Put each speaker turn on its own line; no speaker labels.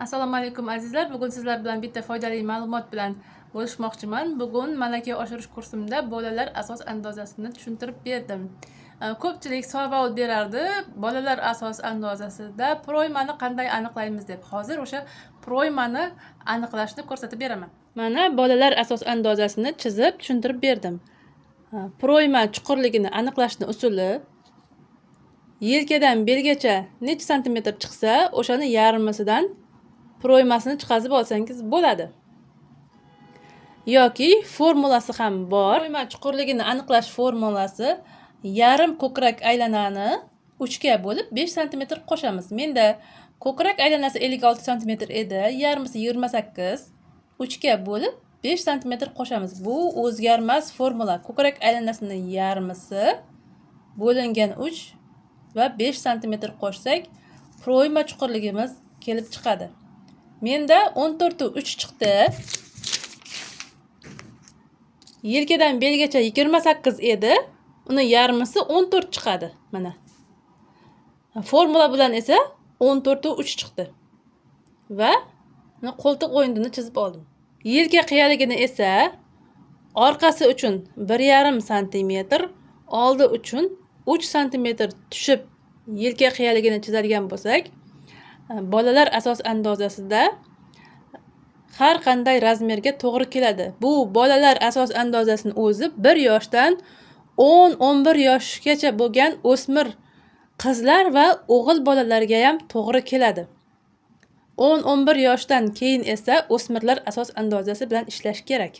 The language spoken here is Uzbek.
Assalomu alaykum, azizlar. Bugun sizlar bilan bitta foydali ma'lumot bilan bo'lishmoqchiman. Bugun malaka oshirish kursimda bolalar asos andozasini tushuntirib berdim. Ko'pchilik savol berardi, bolalar asos andozasida пройма ni qanday aniqlaymiz deb. Hozir o'sha пройма ni aniqlashni ko'rsatib beraman. Mana, bolalar asos andozasini chizib tushuntirib berdim. Пройма chuqurligini aniqlashni usuli: yelkadan belgacha necha santimetr chiqsa, o'shani yarmisidan пройма sini chiqazib olsangiz bo'ladi. Yoki formulasi ham bor. Пройма chuqurligini aniqlash formulasi: yarim ko'krak aylanani 3 ga bo'lib, 5 santimetr qo'shamiz. Menda ko'krak aylanasi 56 santimetr edi, yarmisi 28, 3 ga bo'lib, 5 santimetr qo'shamiz. Bu o'zgarmas formula. Ko'krak aylanasini yarmisi bo'lingan 3 va 5 santimetr qo'shsak, пройма chuqurligimiz kelib chiqadi. Menda 14,3 chiqdi. Yelkadan belgacha 28 edi. Uni yarmisi 14 chiqadi. Mana. Formula bilan esa 14,3 chiqdi. Va qo'ltiq o'yindini chizib oldim. Yelka qiyaligini esa orqasi uchun 1,5 santimetr, oldi uchun 3 santimetr tushib yelka qiyaligini chizadigan bo'lsak, bolalar asos andozasida har qanday razmerga to'g'ri keladi. Bu bolalar asos andozasini o'zi 1 yoshdan 10-11 yoshgacha bo'lgan o'smir qizlar va o'g'il bolalarga ham to'g'ri keladi. 10-11 yoshdan keyin esa o'smirlar asos andozasi bilan ishlash kerak.